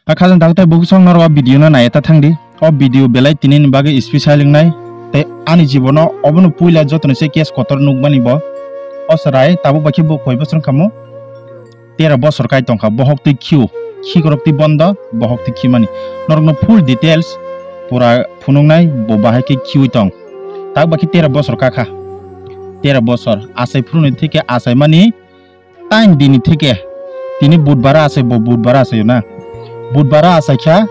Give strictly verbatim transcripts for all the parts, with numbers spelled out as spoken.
Hakha jang takhuk tei bukhuk song norok o video no nai ta thang di. O video belai tini ni bagwi special wngnai. Tei ani jibono obono puila jotono se case kotor nukmani bo. O chwrai tabuk bai khe bo koi bosor wngkha mo? Tero bosor kai tongkha, bohok twi khio, khikrok twi bondo, bohok twi khimani. Norokno full details pura phunuknai, bo bahai khe khiui tong. Tabuk bai khe tero bosor kakha. Tero bosor. Achai phuruni theke achaimani tain dini theke, tini budbar achai, bo budbar achai na. Budbar achai kha,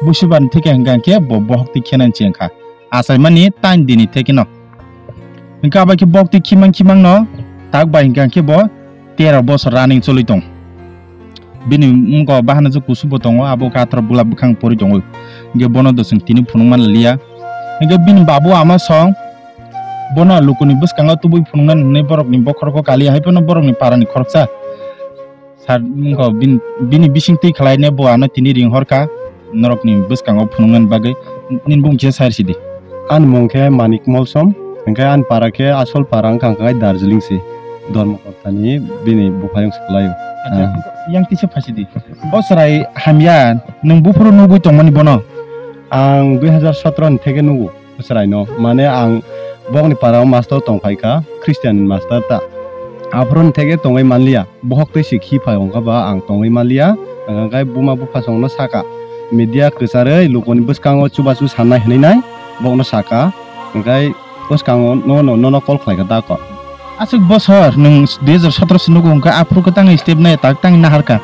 busibar theke hingka hingke bo bohok twi khenani chengkha. Achaimani tain dini theke no. Hingke abai khe bok twi khimang khimang no, tak bai hingka hingke bo tero bosor running choli tong. Bini wngko bahana je kusu bo tongo, abo khe atharo bwla bwkhang pori tongo. Hingke bono do chwng tini phunukman liya. Hingke bini babu ama song, bono lukuni bwskango tubui phunuknani hinwi borokni bokhorok kaliya, hai phano borokni parani khoroksa. Sar wngkha bin-, bini bising twi khlai ne bo ano tini ring hor kha norokni bwskango phunuknani bagwi. Nini bumung kisa sai rw sidi. Ani mung khe Manik Molsom, hwnkhe ani para khe asol para wngkha, hwnkhe Darjeeling se, Dharmakorta ni bini buphayung se kwlaio. Acha, ah, yang tisa phai sidi. O chwrai hamya, nwng buphuru nugwi tongmani bono? Ang dui hajar sotro ni theke nugo. Chwraino, mane ang bokni para o master tong phai kha, Christian ni master ta. Aphuru ni theke tongwi manliya, bohok twi se khi phai wngkha ba ang tongwi manliya, hwnkhe buma bupha songno saka, media kwcharwi lukuni bwskango chubachu sanai hwnwi nai bokno saka, hwnkhe bwskango nono, nono call khlai kha da kok. Aswk bosor nwng dui hajar sotro se nugo wngkha, aphuru khe tangwi step nai tak tangwi nahar kha.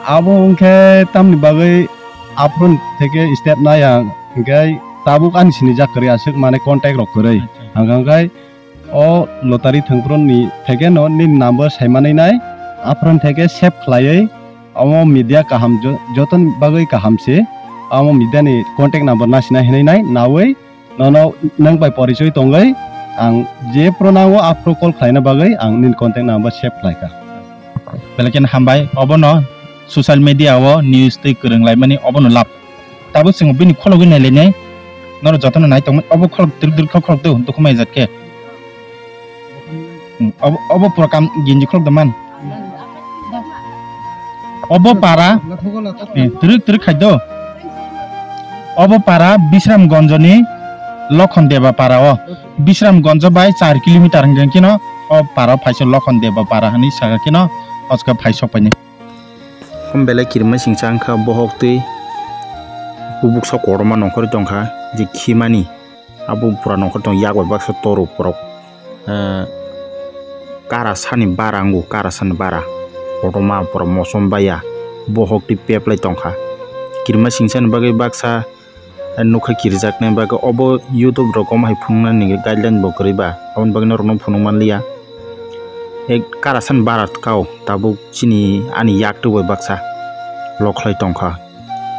Abo wngkhe tamni bagwi aphuru ni theke step nai ang. Hingke tabuk ani sinijak kwrwi aswk mane contact rok kwrwi. Acha. Hingke hingke o lottery thwngphuru ni theke no nini number sai manwi nai, aphuru ni theke save khlaiwi omo media kaham jo-, jotoni bagwi kaham se, omo media ni contact number nasina hinwi nai, nawi nono nwng bai porichoi tongwi ang je phuru nango aphuru call khlaina bagwi ang nini contact number save khlaikha. Belai kheno hambai, obono social media o news twi kwrwng laimani obono lab. Tabuk chwng bini khologwi nailainai, norok jotono nai tongmani, obo kholok twrwk twrwk khe kholok twi hwn tukhumai jat khe. Hmm, obo, obo pura kam ginji kholok da man. Obo para, eh, twrwk twrwk khai do. Obo para Bisramgonjo ni Lokhon Deba para o. Bisramgonjo bai char kilometer hwnkhe khe no o para o phaisa Lokhon Deba para hinwi saka khe no o jaga phai sok painai. Om belai kirima singcha wngkha bohok twi bubuksa kotorma nongkhorwi tongkha je khimani. Abo pura nongkhor tong yak bai baksa toru borok, eh, kara sani bara wngo, kara sani bara kotorma pura mosom baiya bohok twi peplai tongkha. Kirima singchani bagwi baksa nukha kirijaknai bagwi obo YouTube rogo hai phunuknani guideline bo kwrwi ba, aboni bagwi norokno phunuk manliya. Ek karasan bara kao tabuk chini ani yak twi bai baksa lokhlai tongkha,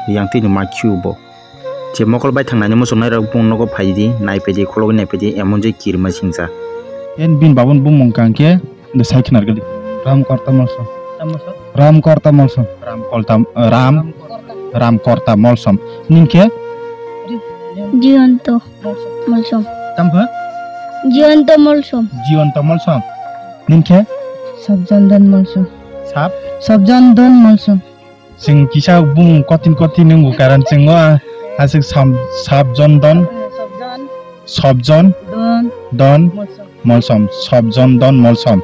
yang tini ma khio bo. Je mokol bai thangnani muchungnai rok bung nogo phaidi, nai phaidi, khulogwi nai phaidi, emon je kirima singcha. En bin babun bumung kangkhe. De sai khnar gadi. Ram Korta Molsom. Ram Korta Molsom. Ram Kolta, Ram, Ram Korta Molsom. Ning khe? Jiyonto Molsom. Tampha? Jiyonto Molsom. Jiyonto Molsom. Ning khe? Sabjondon Molsom. Sab? Sabjondon Molsom. Chwng kisa bumung kotin kotin nungo karan chwng o aswk sam-, Sabjondon. Sobjon. Don. Don. Molsom. Molsom. Sobjon Don Molsom.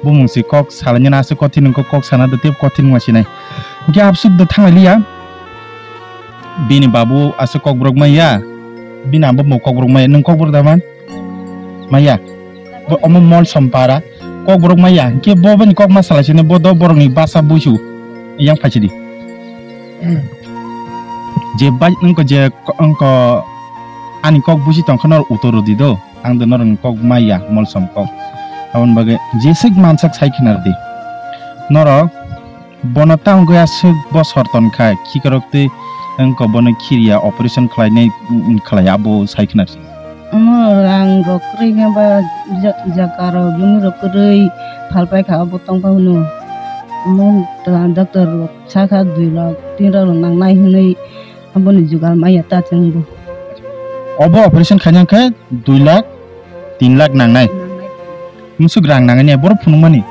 Bumung si kok salaini na aswk kothin wngkha, kok sana da tep kothin wngma sinai. Hingke absuk da thanglailiya. Bini babu aswk kokborok maya. Bini abo bo kokborok maya. Nwng kokborok da man? Maya. Bo omo Molsom para. Kokborok maya. Hingke bo bini kok ma salai sini bo do borokni basa buisu. Yang phaisidi. Je bai wngkha je ko-, wngkha ani kok busi tongkha norok utor rwdi do. Ang do norokni kok maya Molsom kok. Aboni bagwi jeswk mansak sai khna rwdi. Norok bono ta wngwi aswk bosor tonkha, khikrok twi wngkha bono khiriya operation khlainai, mm, khlai abo sai khna rwdi. Omo rang rok kwrwi khe ba ja-, jaga rok jumi rok kwrwi phalpai kha abo tongpa hwnwi. Omo ta doctor rok sakha dui lakh tin lakh rok nangnai hwnwi. Aboni jugal maya ta chwngbo. Obo operation khaina khe dui lakh, tin lakh nangnai. Musuk rang nangnai borok phunukmani.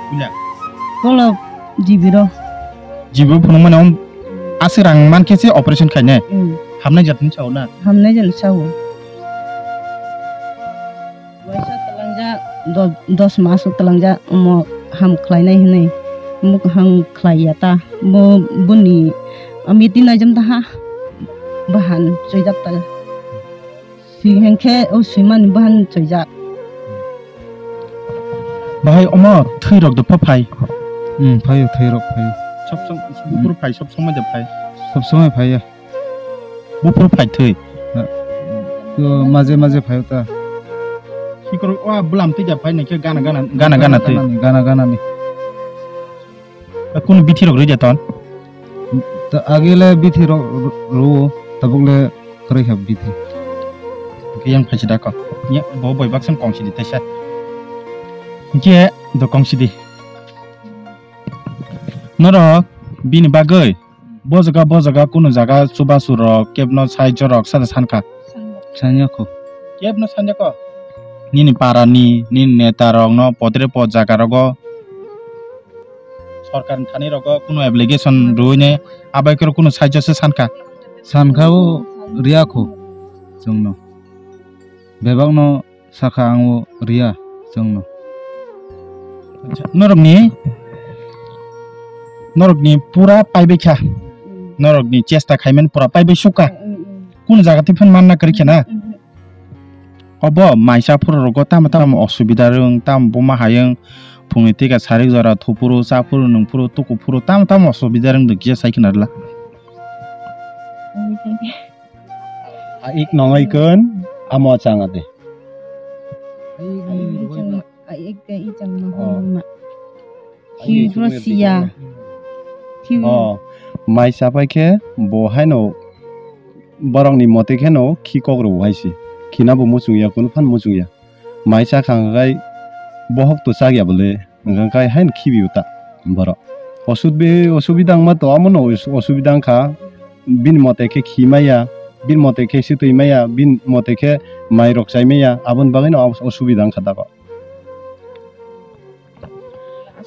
Kolok jibiro. Jibiro phunukmani om Aswk rang mankhe se operation khainai. Hmm. Hamnai jat hinwi sao na? Hamnai jat sao. Waisa twlangjak, do-, dos mas o twlangjak, omo ham khlainai hinwi. Omo ham khlaiya ta. Bo, boni, o meeting naijak ta ha. Bahan chwijak ta. Si hinkhe o swimani bahan chwijak. Bahai omo thwi rok dopha phai. Hmm, phaio, thwi rok phaio. Sob som-, buphuru phai, sob somoi de phai. Sob somoi phaiya. Buphuru phai thwi. Na, to maje maje phaio ta. Sikoro o bulam twi ja phai naikhe gana gana, gana gana thwi. Gana gana ni. Kunu bithi rok rwja ton? Ta agile bithi rok ru-, ruo, tabuk le kwrwi kha bithi. Hwnkhe yang phaisi da kok. Ya, bo boi baksan kong sidi tesa. Hwnkhe do kong sidi. Norok bini bagwi bo jaga, bo jaga, kunu jaga chubachu rok, kebno saijo rok sada sankha. Sanya kho. Kebno sanya kho. Nini para ni, nini neta rok no potre po jaga rogo. Sorkar ni thani rogo kunu application rwui ne abai khe kunu saijo se sankha. Sankha o riya kho chwngno. Bebak no sakha ang o riya chwngno. Norok ni, norok ni pura paibai kha. Norok ni chesta khaimani pura paibai sukha. Kunu jaga twi phan manna kwrwi khe na. Obo maisa phuru rogo tamo tamo osubida rwng, tamo buma hayung, phungni twi ka sarik jora thuphuru, chaphuru, nungphuru, tukuphuru, tamo tamo osubida rwng de kisa sai khna rwla. A ik nongoi kun, amo chang ade. A ik de i chang ma. Oh. Hi Russia. Hi. Oh, mai chapai khe bo haino borokni mote kheno khi kok rw hai se. Khina bo muchung ya, kunu phan muchung ya. Mai cha khang khai bohok to chak ya bole, hwnkha khai haino khibi uta borok. Osubhi-, osubida wngma to amo no os-, osubida wngkha. Bini mote khe khi maya, bini mote khe swtwi maya, bini mote khe mai rok chai maya, aboni bagwi no os-, osubida wngkha dago.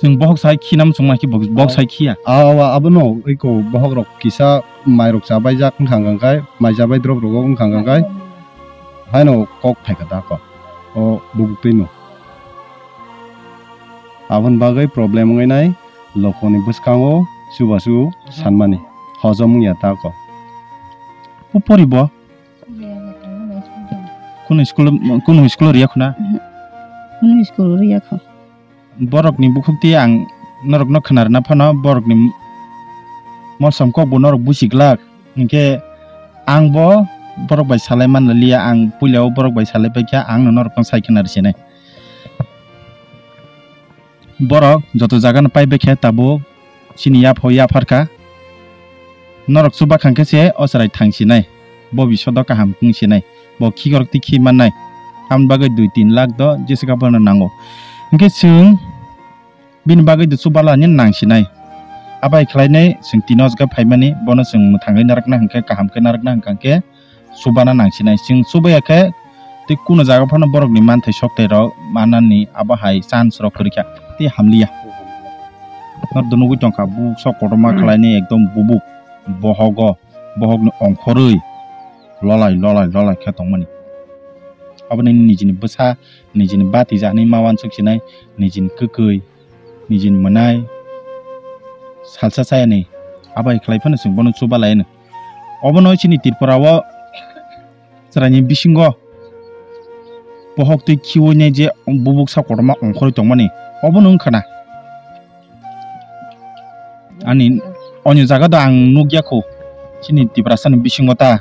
Chwng bohok sai khina muchung ma khe bo-, bohok sai khiya. Awa, abono eko bohok rok kisa mai rok chabai jak wngkha hwnkha khai, mai chabai drop rogo wngkha hwnkha khai, haino kok phaikha da kok o bubuk twi no. Aboni bagwi problem wngwi nai lokoni bwskango chubachu sanmani hojom wngya ta kok. Bo pori bo? Kunu school, kunu school riya khuna? Kunu school riya kho. Borokni bukhuk twi ang norokno khna rwna phano borokni molsom kokbo norok buchi glak. Hinkhe ang bo borok bai salai manliya, ang puila o borok bai salai paikha, ang no norokno sai khna rwsinai. Borok joto jagano paibai khe tabuk chini yapha o yapharkha. Norok chubakhang khe se o chwrai thangsinai, bo bisodo kaham wngsinai, bo khikorok twi khi mannai. Aboni bagwi dui tin lakh do jesa khe bono nango. Hinkhe chwng bini bagwi do chubalani nangsinai. Abai khlainai chwng tino o jaga phaimani, bono chwng mwthangwi narwkna hinkhe kaham khe narwkna hwnkha khe chubana nangsinai. Chwng chubaya khe tei kuno jaga phano borokni manthai sokthai rok manani abo hai chance rok kwrwi kha tei hamliya. Norok nugwi tongkha buksa kotorma khlainai ekdom bubuk bohogo, bohokni ongkhorwi lolai lolai lolai khe tongmani. Aboni nijini bwsa, nijini bati jani ma uansuk sinai, nijini kwkwi, nijini mwnai salsa chayani abai khlai phano chwng bono chuba laiyano. Obono chini Tripura o chwraini bisingo bohok twi khiwi nai je bubuk sa kotorma ongkhorwi tongmani, obono wngkha na. Ani onyo jaga do ang nukya kho, chini Tiprasani bisingo ta.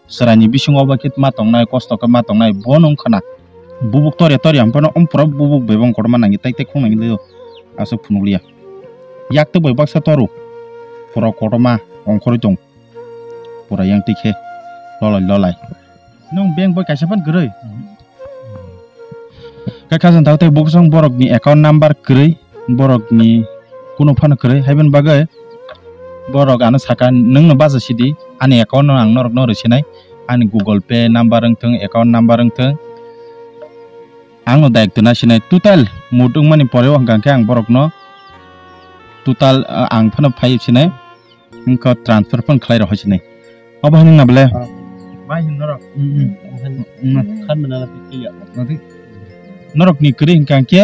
Chwraini bisingo bo khe ma tongnai, kosto khe ma tongnai, bono wngkha na. Bubuk torya torya hwnphano, omo pura bubuk bai bo kotorma nangya, tai tai khong nangya le o, aswk phunukliya. Yak twi bai baksa toru, pura kotorma ongkhorwi tong, pura yang twi khe lolai lolai. Nwng bank bai kaisa phano kwrwi? Khe khasang tao tei bukchang borokni account number kwrwi, borokni kunu phano kwrwi, haiboni bagwi borok ano saka, "Nwngno baja sidi, ani account no ang norokno rw sinai, ani Google Pay number wngthung, account number wngthung, ang no dayak twi na sinai." Total mut wngmani pore o hwnkha khe ang borokno total, ah, ang phano phai sinai. Wngkha transfer phone khlai rw hai sinai. Obo hinwi na bole? Ah. Bai hin norok. Mm, mm. Obo hin Mm. khan mena na pikir ya. Nadi. Norok ni kwrwi hwnkha khe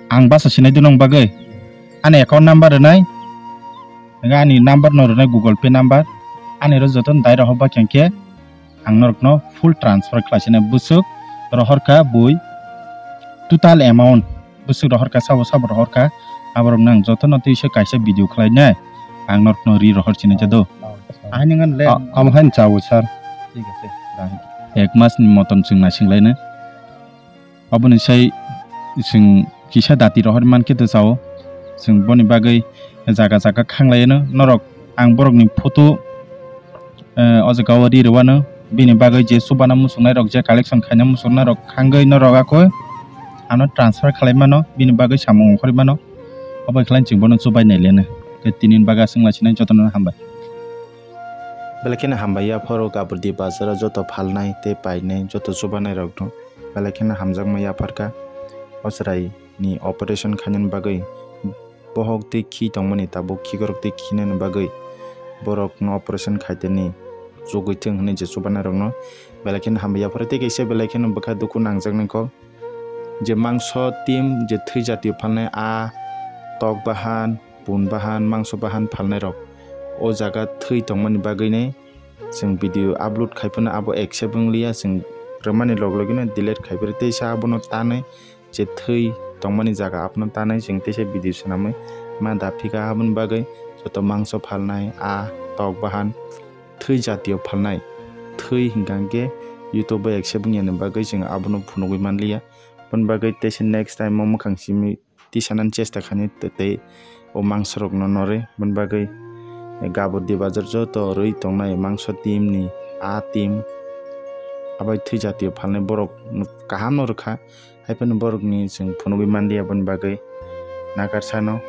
ang basa sinai dunu bagwi. Ani account number rwnai. Hwnkhe ani number no rwnai Google Pay number. Ani ro joto dai rw hok ba khe ang norokno full transfer khlai sinai bwswk rohor kha bui total amount. Bwswk rohor kha, sabo sabo rohor kha, aborok nang jotono twi se kaisa video khlai nai, ang norokno ri rohor sinai jado. Ahai nang le. A-, amo hai chao, sir. Thik ase. Ek mas ni motom chwng naising lai nai. Oboni sai chwng kisa dati rohor man khe to chao. Chwng boni bagwi jaga jaga khang lai no. Norok ang borok ni photo eh, o jaga o ri rwano, bini bagwi je chubana muchungnai rok, je collection khaina muchungnai rok khangwi norok akoi ano transfer khlai mano, bini bagwi samung ongkhorwi mano, obo khlai chwng bono chubai nai leno. Khe tini bagwi aswk lasinai jotono hambai. Belai kheno hambai yapharo Gaburdi bazaro joto phalnai tei painai joto chubanai rokno belai kheno hamjakma yapharkha. O chwrai ni operation khainani bagwi bohok tei khi tongmani tabuk khikrok tei khinani bagwi borokno operation khaitani chugwi thwng hwnwi je chubanai rokno belai kheno hambai yapharo tei kaisa belai kheno bwkha dukhu nangjaknai kok je mangso team je thwi jatio phalnai a tok bahan, pun bahan, mangso bahan phalnai rok o jaga thwi tongmani bagwi nai chwng video upload khai phano abo accept wngliya, chwng rwmani log logino delete khai phai rw teisa abono tanwi je thwi tongmani jaga abono tanwi chwng teisa video swnamwi ma da phika. Aboni bagwi joto mangso phalnai, a tok bahan, thwi jatio phalnai, thwi hwnkha hwnkhe YouTube bai accept wngyani bagwi chwng abono phunugwi manliya. Aboni bagwi teisa next time o mwkhang simi tisanani chesta khainai tei o mangsorokno norwi. Aboni bagwi Gaburdi bazar joto rwi tongnai mangso team ni a team abai thwi jatio phalnai borok kahamno rwkha. Haiphano borokni chwng phunugwi manliya, aboni bagwi nakarsano